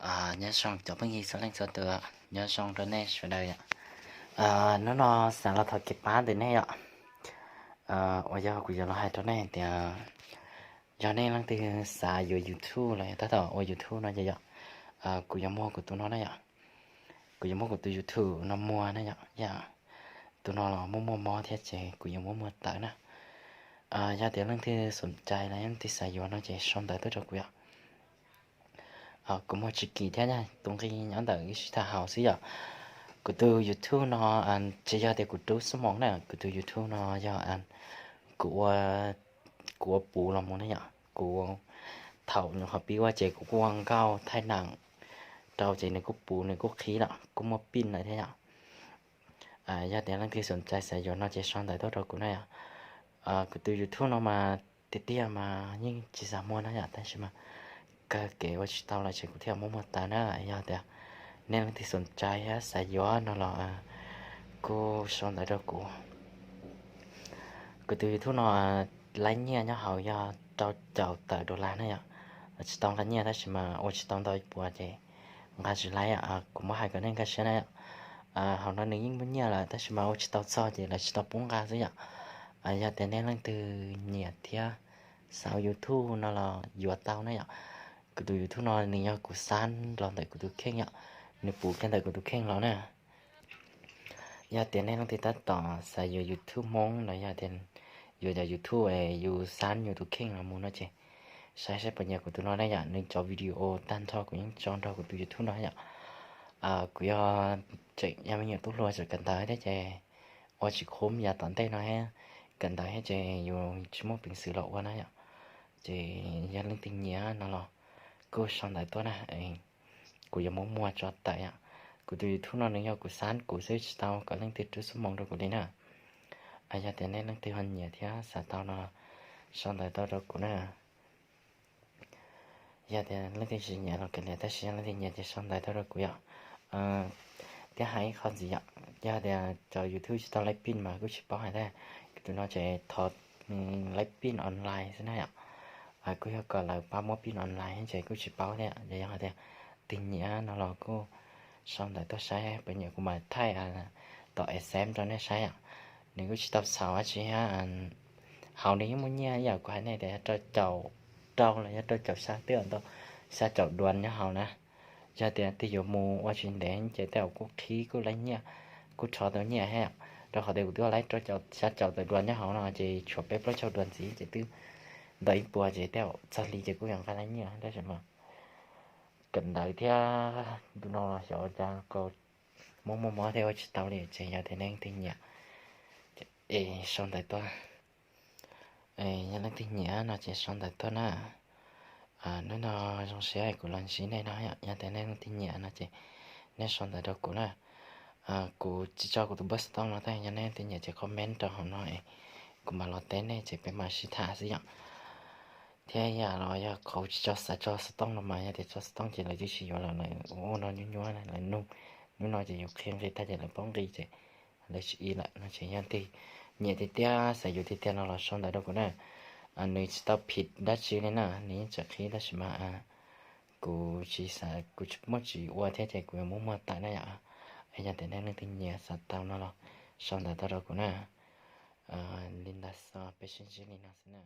Nyob zoo cov phooj ywg txhua leej txhua tus, nyob zoo rau nej sawv daws yom. Hnub no xav los thov kev pab ntawm nej yom. Uas yog kuv yuav los hais rau nej tias yog nej leej twg xav yuav YouTube los yog tab tom ua YouTube no ces yom, kuv yuav muag kuv tus no na yom. Kuv yuav muab kuv tus YouTube no muag na yom. Yog tus no los muaj muaj mob thiab ces kuv yuav muab muag tawm na. Yog tias leej twg xom cai los leej twg xav yuav no ces sau ntawv tuaj rau kuv yom. Kuv muag tsis kim thiab, tus nqi nyob ntawm ib sij tham haus xwb yom. Kuv tus YouTube no tsis yog tias kuv rub xuab moos na, kuv tus YouTube no yog kuv ua, kuv ua puv los mus na yom. Kuv thaum nyuam qhuav pib ua ces kuv kuj ua nkauj thaij nam rau ces nws kuj puv nws kuj qhib lawm kuj muaj pij lawm thiab yom. Yog tias leej twg xom cai xav yuav no ces sau ntawv tuaj rau kuv na yom. Kuv tus YouTube no mas tiag tiag mas yeej tsis xav muag na yom, tab sis mas kawg kev ua tsis tau lawm ces kuv thiaj muab muag tawm na. Yog tias nej leej twg xom cai thiab xav yuav no los kuj sau ntawv rau kuv. Kuv tus YouTube no laib nyiaj nyob hauv yog rau caum tawm dollar na yom. Tsis tau nqa nyiaj tab sis mas ua tsis tau ntau ib puas ces nqa tsis laib. Kuv muab hais kom nej nkag siab na yom. Hauv no nws yeej muaj nyiaj lawm tab sis mas ua tsis tau txog ces lawv tsis tau pub nqa xwb yom. Yog tias nej leej twg nyiam thiab xav YouTube no los yuav tau na yom. Kuv tus YouTube no nws yog kuv xab los ntawm kuv tus kheej yom, nws puv kiag ntawm kuv tus kheej los na. Yog tias nej leej twg tab tom xav yuav YouTube Hmoob los yog tias yuav cov YouTube es yus xab yus tus kheej los mus no ces saib saib puas nyiam kuv tus no na yom. Nws cov video tag nrho kuv yeej tso nrog kuv tus YouTube no yom. Kuv yog tseem yog me nyuam tub hluas tseem kawm ntawv thiab ces ua tsis khub yav tom ntej no thiab, kawm ntawv thiab ces yus tsis muaj peev xwm los ua na yom. Ces yog leej twg nyiam no los kuj sau ntawv tuaj na, kuv yuav muab muag tso tawm yom. Kuv tus YouTube no nws yog kuv xab kuv xwb tsis tau kom leej twg rub xuab moos rau kuv li na. Yog tias nej leej twg ho nyiam thiab xav tau no sau ntawv tuaj rau kuv na. Yog tias leej twg tsis nyiam los kav liam, tab sis yog leej twg nyiam ces sau ntawv tuaj rau kuv yom. Thiab hais ib qho ntxiv yom, yog tias cov YouTube tsis tau laib pij mas kuj tsis paub hais tias, kuv tus no ces thov laib pij online xwb na yom. Kuj yog kom lawv pab muab pij online ces kuj tsis paub thiab. Yog hais tias tig nyiam no los kuj sau ntawv tuaj saib puas nyiam kuv mam thaij tom exam rau nej saib yom. Nws kuj tsis tau xaus dab tsi thiab, hauv nws yeej muaj nyiaj ib yam kuv hais nej tias rau caum rau los yog rau caum xya twb ntau, xya caum duas nyob hauv na. Yog tias twg yuav mus ua tsis ntev ces tej zaum kuj qhib kuj laib nyiaj, kuj rho tau nyiaj thiab. Rau qhov tias kuv twb laib rau xya caum tawm duas nyob hauv no ces tshuav peb plaub caug duas ntxiv ces twb ntau ib puas ces tej zaum txog li ces kuj yuav nqa laib nyiaj tab sis mas kawm ntawv thiab ntu no los xyov cas muaj muaj mob thiab ua tsis tau li ces yog tias nej leej twg nyiam es sau ntawv tuaj. Yog leej twg nyiam no ces sau ntawv tuaj na. Hnub no zoo siab kuv los ntsib nej no, yog tias nej leej twg nyiam no ces nej sau ntawv rau kuv na. Kuv tsis tso kuv tus npawb xov tooj no, tab yog nej leej twg nyiam ces comment rau hauv no es kuv mam los teb nej ces peb mam sib tham xwb yom. Thiab yam los yog qhov tsis tso, xav tso xov tooj no mas yog tias tso xov tooj ces lawv twb tsis yuav lawm, lawv ua no nyuaj nyuaj lawv nug. Hnub no ces yus qhia nqi tag ces lawv paub nqi ces lawv tsis ib lawm no ces yog leej twg nyiam tiag tiag xav yuav tiag tiag no los sau ntawv rau kuv na. Nws tsis tau phim dab tsi li na, nws yeej tseem qhib tab sis mas kuv tsis xav, kuv tsis muaj tsis ua thiab ces kuv yuav muab muag tawm na yom. Yog tias nej leej twg nyiam xav tau no los sau ntawv tuaj rau kuv na. Li ntawd xwb, peb sib ntsib li no xwb na.